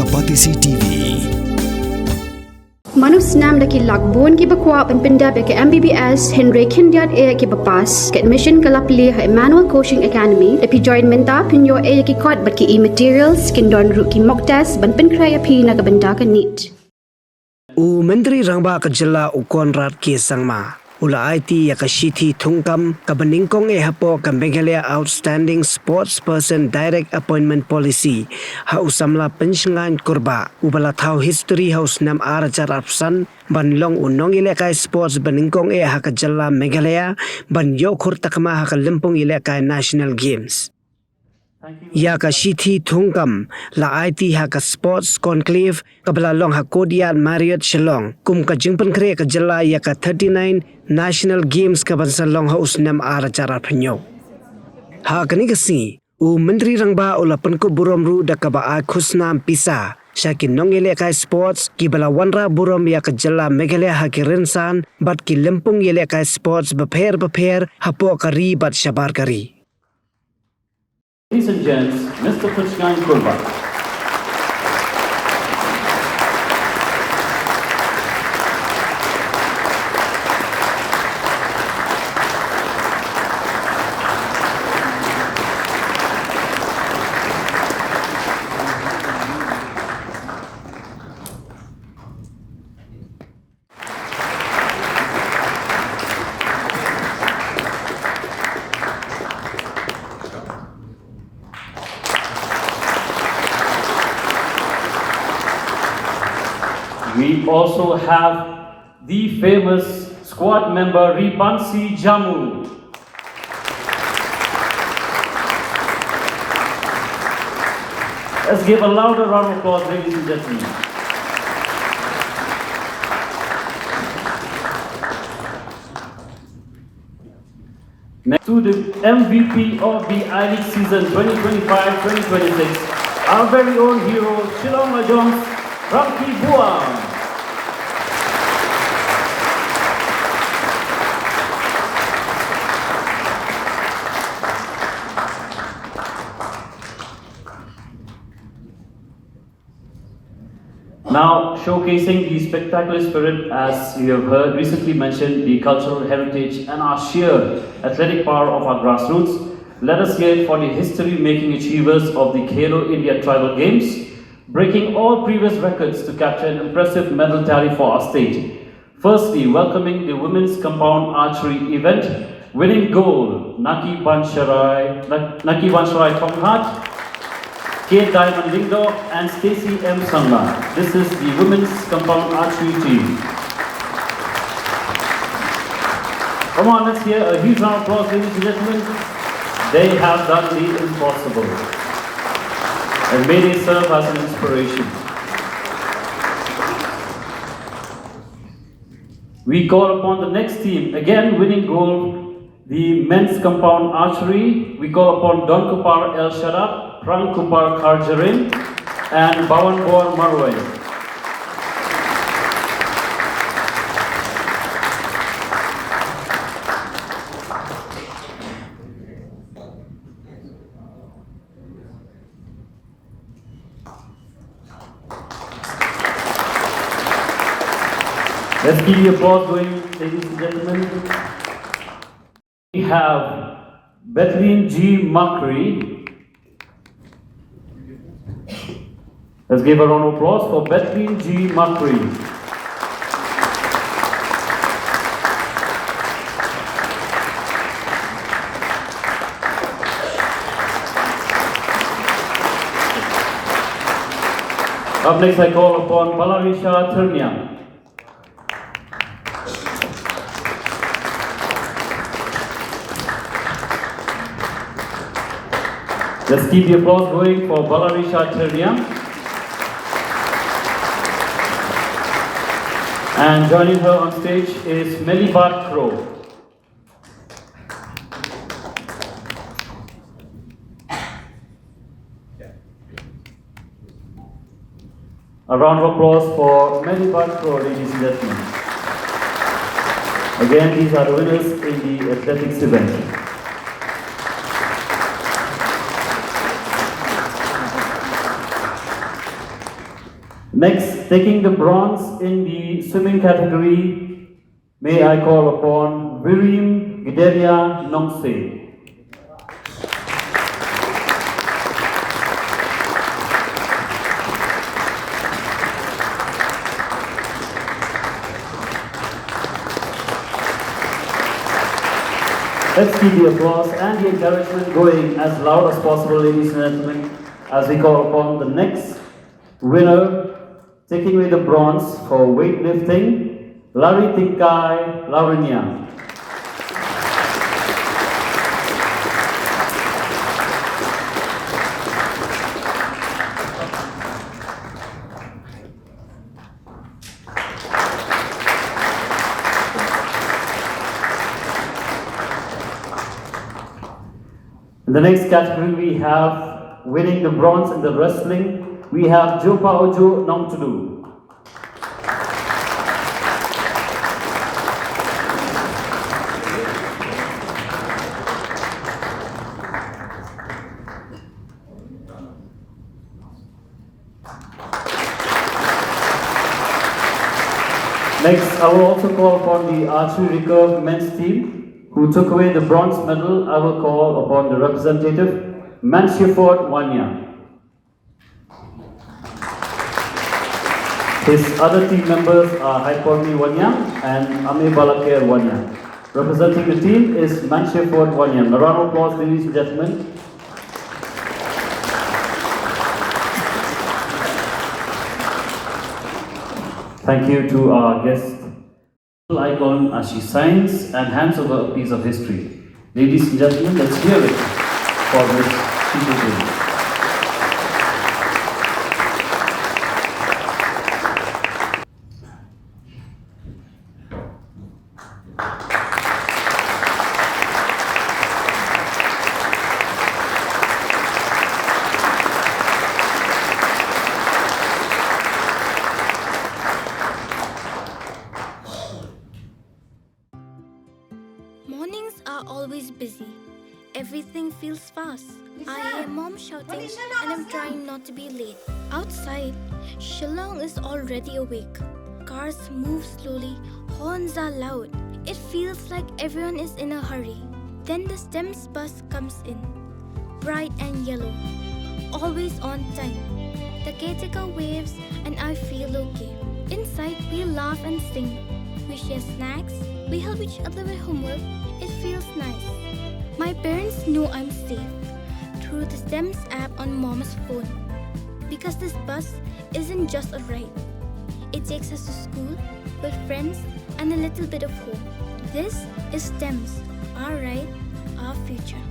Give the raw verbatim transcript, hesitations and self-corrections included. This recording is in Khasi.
Ka Batesi T V. Mano snem da ki lak bun kiba kwah ban pyndep ïa ka M B B S, hynrei khyndiat eh kiba pass. Ka admission ka la plie ha Emmanuel Coaching Academy. Da phi join mynta phin ïoh eh ïa ki kot bad ki e-materials, kin don ruh ki mock test ban pynkhreh ïa phi na ka bynta ka NEET. U Myntri Rangbah ka Jylla u Conrad K Sangma u la aiti ïa ka shithi thungkam kaba nyngkong eh hapoh ka Meghalaya Outstanding Sportsperson Direct Appointment Policy ha u samla Pynshngaiñ Kurbah uba la thaw history ha u snem ar hajar arphew san ban long u nongïalehkai sports ba nyngkong eh ha ka jylla Meghalaya ban ïoh khur takma ha ka lympung ïalehkai National Games. Ïa ka shithi thungkam la aiti ha ka Sports Conclave kaba la long ha Courtyard Marriott Shillong kum ka jingpynkhreh ka jylla ïa ka thirty-nine National Games kaban sa long ha u snem ar hajar arphew hynñiew. Ha kane ka sngi u Myntri Rangbah u la pynkup burom ruh da kaba ai khusnam pisa sha ki nongïalehkai sports kiba la wanrah burom ïa ka jylla Meghalaya ha ki rynsan bad ki lympung ïalehkai sports bapher bapher hapoh ka ri bad shabar ka ri. Ladies and gents, Mister Pynshngaiñ Kurbah. We also have the famous squad member Ribansi Jamu. Let's give a louder round of applause, ladies and gentlemen. Next to the M V P of the I-League season twenty twenty-five twenty twenty-six, our very own hero, Shillong Lajong's Ramki Buang. Now, showcasing the spectacular spirit, as you have heard, recently mentioned, the cultural heritage and our sheer athletic power of our grassroots, let us hear it for the history-making achievers of the Khelo India Tribal Games, breaking all previous records to capture an impressive medal tally for our state. Firstly, welcoming the women's compound archery event, winning gold, Naki Bansharai, Nak-, Naki Bansharai Thonghat, Kate Diamond Lyngdoh, and Stacey M Sangma. This is the women's compound archery team. Come on, let's hear a huge round of applause, ladies and gentlemen. They have done the impossible. And may they serve as an inspiration. We call upon the next team, again winning gold, the men's compound archery. We call upon Don Kupar El Shaddad, Prang Kupar Kharjarin, and Bawan Bor Marwei. Let's keep the applause going, ladies and gentlemen. We have Bethlehem G Makri. Let's give a round of applause for Bethlehem G Makri. Up next, I call upon Balarisha Thirniang. Let's keep the applause going for Balarisha Thirniang. And joining her on stage is Melibat Kro. A round of applause for Melibat Kro, ladies and gentlemen. Again, these are the winners in the athletics event. Next, taking the bronze in the swimming category, may I call upon Virim Gideria Nongse. Let's keep the applause and the encouragement going as loud as possible, ladies and gentlemen, as we call upon the next winner, taking away the bronze for weightlifting, Larry Tingkai Lawrenia. In the next category, we have winning the bronze in the wrestling, we have Jopa Ojo Nongtudu. Next, I will also call upon the archery recurve men's team, who took away the bronze medal. I will call upon the representative, Manshiford Wanya. His other team members are Haipormi Wanya and Ame Balaker Wanya. Representing the team is Manshiford Wanya. A round of applause, ladies and gentlemen. Thank you to our guest icon as she signs and hands over a piece of history. Ladies and gentlemen, let's hear it for Miss Shito Jain. Mornings are always busy. Everything feels fast. I hear mom shouting and I'm trying not to be late. Outside, Shillong is already awake. Cars move slowly, horns are loud. It feels like everyone is in a hurry. Then the STEMS bus comes in, bright and yellow, always on time. The caretaker waves and I feel okay. Inside, we laugh and sing. We share snacks. We help each other with homework. It feels nice. My parents know I'm safe through the STEMS app on mom's phone. Because this bus isn't just a ride, it takes us to school, with friends, and a little bit of home. This is STEMS, our ride, our future.